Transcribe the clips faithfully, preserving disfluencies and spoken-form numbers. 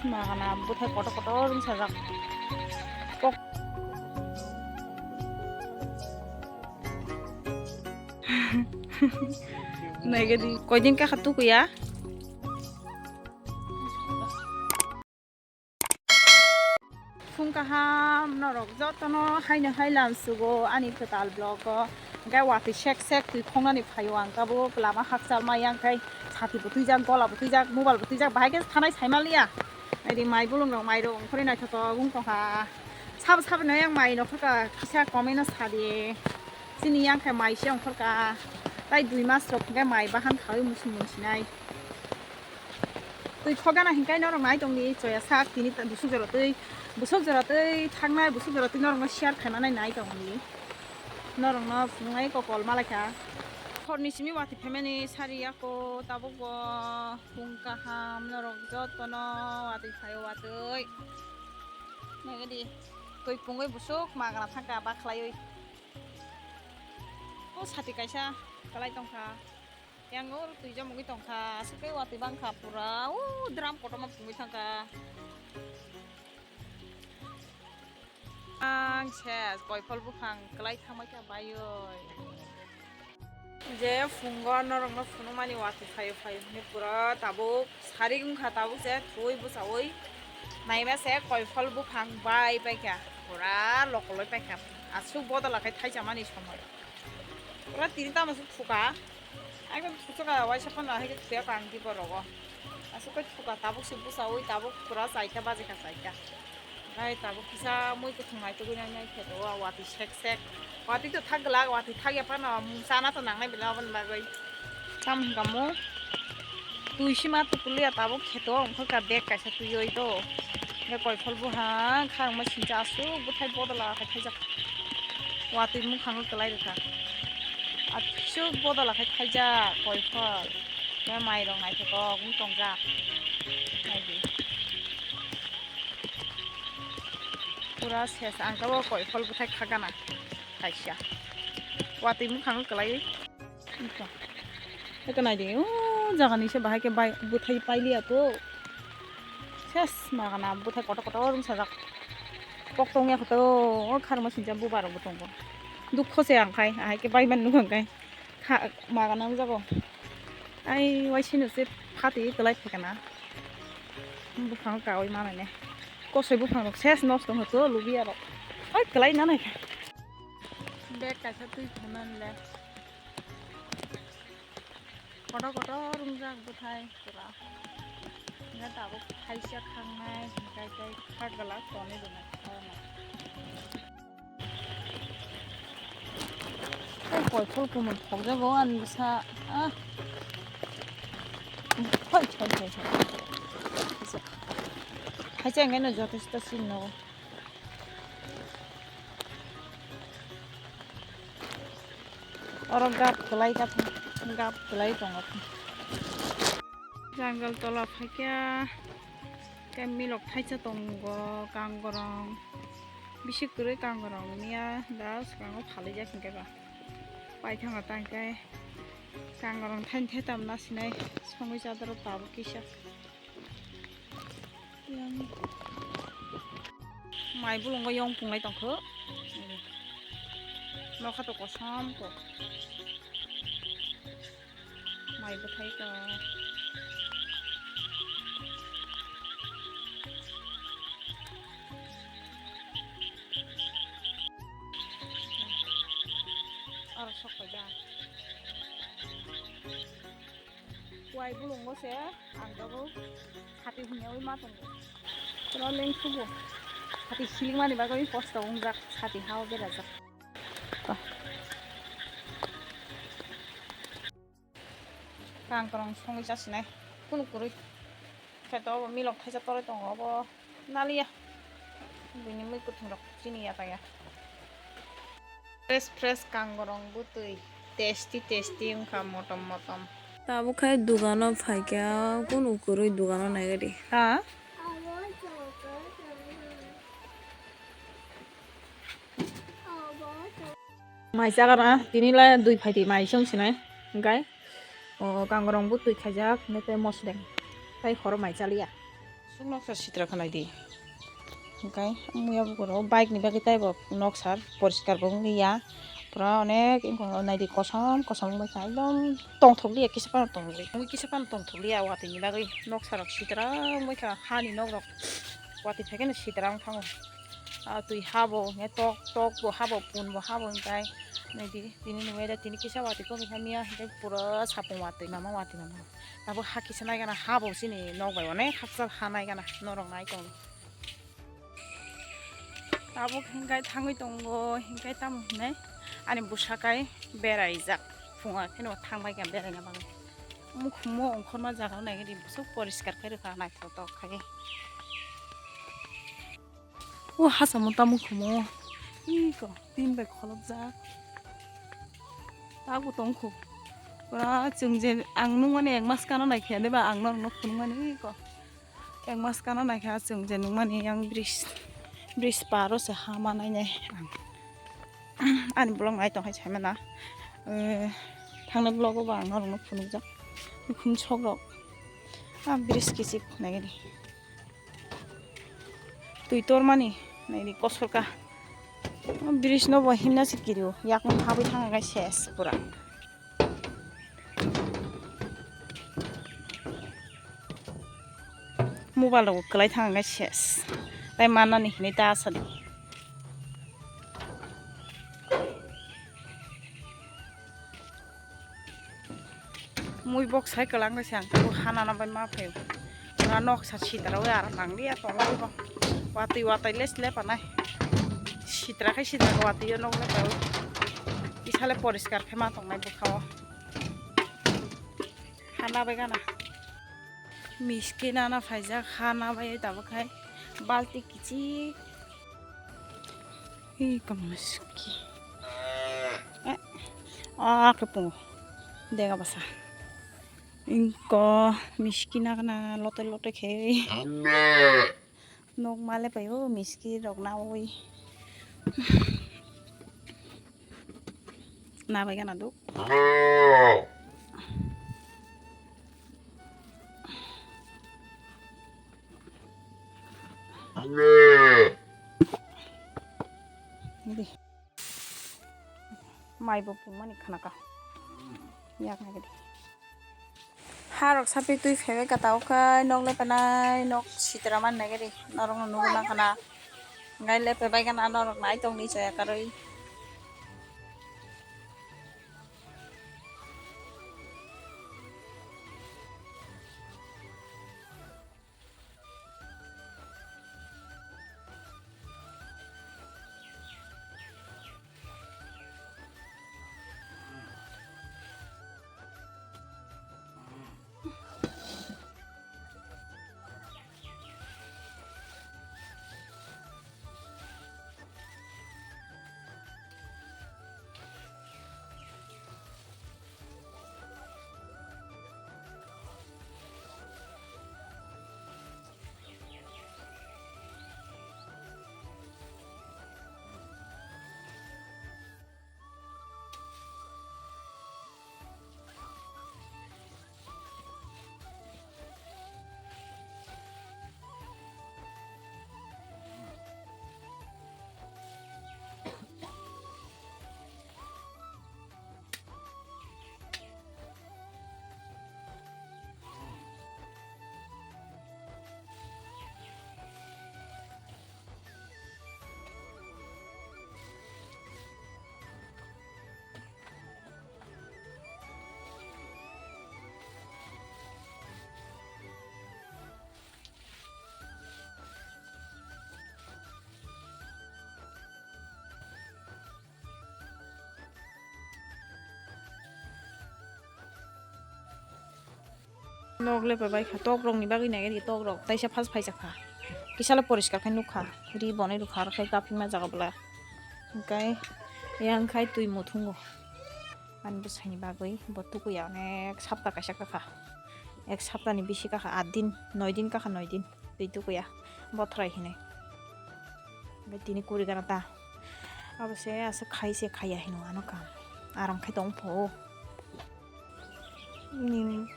Magana bwthai kotor kotor wng sajak. Kok. Naigadi. Koidin kakha tukuya? Phung kaham norok jotono haino hai lam sugo ani kwtal vlog o. Hwnkhe watwi sek sek twi khongnani phaio ang tabuk lama hakchal maya hwnkhe sati bo twijak, gola bo twijak, mobile bo twijak, bahai khe thanai saimaliya. Naidi mai bulung rok, mai rok ongkhorwi naithotok wng tongkha. Sabo sabo no yang mai nokhorka kisa comment no sadi. Chini yang khe mai se ongkhorka. Tai dui mas rok hwnkhe mai bahan khawi muchung mung sinai. Twi khogana hinkai norok nai tongdi choya sak tini ta-, busuk jora twi, busuk jora twi thangnai, busuk jora twi norokno share khaimanai nai tongdi. Norokno phunuknai kokol malaikha. Khorni simi watwi phaimani sari yako tabukbo phung kaham norok jotono watwi phaio watwi. Naigadi twi pungwi busuk magana thangkha bakhlaiwi. O sati kaisa kwlai tongkha. Yang o twi jamugwi tongkha, aswk khe watwi bangkha pura, o drum kotorma phungwi thangkha. Ang ses koiphol buphang kwlai thangbai kha baiwi. Je phungo norokno phunukmani watwi phaio phaio hwnwi pura tabuk sarik wngkha, tabuk je thwi bwchaui naima se koiphol buphang bai paikha, pura lokoloi paikha, aswk bodol khe thaijamani somoi. Pura tini tamo se phuka. Ekdom suchukha waisa phano hai khe thuya kang di borok o. Aswk khe thuka tabuk se bwchaui tabuk pura chaita baji kha chaita. Hai tabuk kisa mui kwthwng naitugwi nai nai khe o watwi sek sek. Watwi to thak glak, watwi thak ya phano mung chana to nangnai belai aboni bagwi. Tam hwnkha mo twi sima tukuliya tabuk kheto wngkha bag kaisa twiwi do. Hwnkhe koiphol buha khangma sincha aswk bwthai bodol khe thaijak. Watwi mukhango kwlai rwkha. Aswk bodol khe thaijak koiphol. Hwnkhe mairok naithotok wng tongjak. Naidi. Pura ses ang tabuk koiphol bwthai khagana kaisa. Watwi mukhango kwlaiwi. Eka. Eka naidi, o jagani se bahai khe bai, bwthai pailiya to. Ses, magana bwthai kotor kotor wng sajak. Kok tongya kho to, o kharma sincha buba rok bo tongo. Dukho se ang khai, ahai khe bai man nukha ang khai. Kha, magana wng jago. Ai, waisino se phatwi kwlai phaikha na. Buphang kawi manane. Kosoi buphang rok ses nosto wngkha to, lubiya rok. Ai, kwlai nanai kha. Bag kaisa twi thumnani le. Kotor kotor wngjak bwthai pura. Hwnkhe tabuk thaisa khangnai, hwnkhe tei kha glak tonwi rwnai. Tei koiphol kumun thokjago ani bwsa. Ah. Thoi, thoi, thoi, thoi. Thaisa hwnkhe no jotosta sin no. Oro gap kwlai gap, gap kwlai tongo. Jungle tola phaikha, tei milok thaisa tongo, kangrong. Bisi kwrwi kangrong miya da swkango phalijak hinkhe ba. Paithago tangkhe kangrong thaini thaitam nasinai songwi chadoro tabuk kisa. Yang mai bulungo yong punglai tongkho. Nokha to kosom to. Mai bwthai to. Aro sok paida. Kuai bulungo se ang tabuk sati hwnyaui ma tongo. Pura lengsugo. Sati silikmani bagwi kosto wngjak, sati hao berajak. Kangkorong songwi chasinai. Kunu kwrwi. Kheto obo milok thaisa toroi tongo obo. Naliya. Bini mui kwthwng rok chini ya kaya. Fresh fresh kangrong bwtwi. Tasty tasty wngkha motom motom. Tabuk khai dugano phaikha, kunu kwrwi dugano naigadi. Ha? Mai chagana tini la dui phaidi mai song sinai. Hwnkhe o kangrong bwtwi khaijak, hwnkhe tei mosodeng. Tai horo mai chaliya. Suk noksa sitra khanai di. Hingkai muya bukuro bike ni bagwi taibo noksa poriskar bo wngya. Pura onek wngkha naidi kosom kosom wngkha ekdom tongthokliya kisa phano tongthokliya watwi ni bagwi noksa rok sitra wngkha hani nok rok watwi phaikhe no sitra wngkha. Ah, twi habo hingke tok tok bo habo pun bo habo hingkai naidi tini nungya da tini kisa watwi kokni hamya hingke pura sapung watwi mama watwi mama. Tabuk ha kisa naigana habo chini nok bai onek hakchal ha naigana norok nai tong. Tabuk hingkai thangwi tongo hingkai tamo hinai ani bwsakai beraijak phunga pheno thangbai kha beraina bagwi. Mukhumo ongkhorma jaga naigadi bwswk poriskar khe rwkha naithotok khai. O hasa mo tamo khumo. Iko tin bai kholopjak. Tago tongkho. Pura chwng je ang nungmani ek mas kana naikhe deba ang norokno phunukmani iko. Ek mas kana naikha chwng je nungmani yang bridge bridge paro se hama nainai ang. Ani vlog nai tongkha saimana. Eh, thangnai vlog o bo ang norokno phunukjak. Nukhung sok rok. Ah, bridge kichik naigadi. Twi tormani naidi kosorka. O bridge no bo himna se kirio yakung habwi thang hwnkhai ses pura. Mobile rok kwlai thang hwnkhai ses tai mannani hinwi ta sadi. Mui bok sai kwlangwi se ang tabuk hanana bai ma phaio. Pura noksa sitra wi aram nanglia tongo bai bo. Watwi watwi les le panai. Sitra khai sitra watwi o nok le paio. Kisa le poriskar khe ma tongnai bwkha o. Hana bai gana. Miski nana phaijak hana bai tabuk khai balti kichik. Ih, kama miski. Eh, ah, kepungo. Dega basa. Ingko miski na kana lote lote khe. Nok male payo miski rok na oi. Na bai kana do. Di. Mai bo pungmani khana ka. Yak nai di. Harok sapi twi phaibai ka tao khe nok le penai nok sitra man nai di. Norok no nugwi mankha na. Ngai le pebai gana norok nai tong ni chaya karwi. Nok le pabai kha, tok rok ni bagwi nai di, tok rok taisa first phaisa kha, kisa le poriskar khe nuk kha, ri bonai rw kha, aro khai kaphikma jaga bwla, hwnkhe yang khai twi muthungo. Ani bwsai ni bagwi bo tukuya onek sapta kaisa kakha, ek sapta ni bisi kakha, aat din, noi din kakha, noi din twi tukuya, bothrai hinwi. Omo tini kuri gana ta. Abo se aswk khai se khaiya hinwi ano kam. Aram khai tong pho. Ning.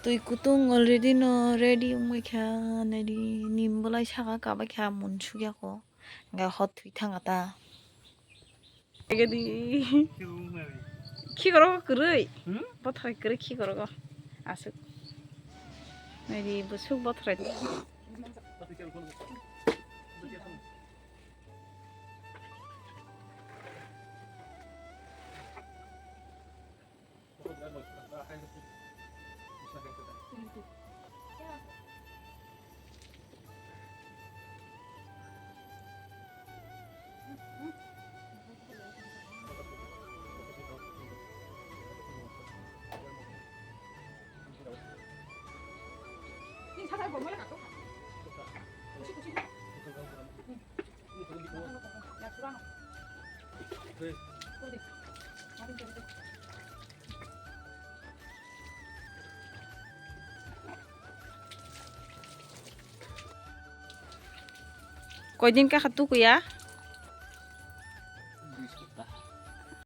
Twi kutung already no ready wngbaikha, naidi nim bolai saka kabaikha, mun sugya ko, hingke hot thwi thanga ta. Egedi. Khikoro kwrwi. Hmm? Bothrai kwrwi khikoro go. Aswk. Naidi bwswk bothrai. Koidin kakha tukuya?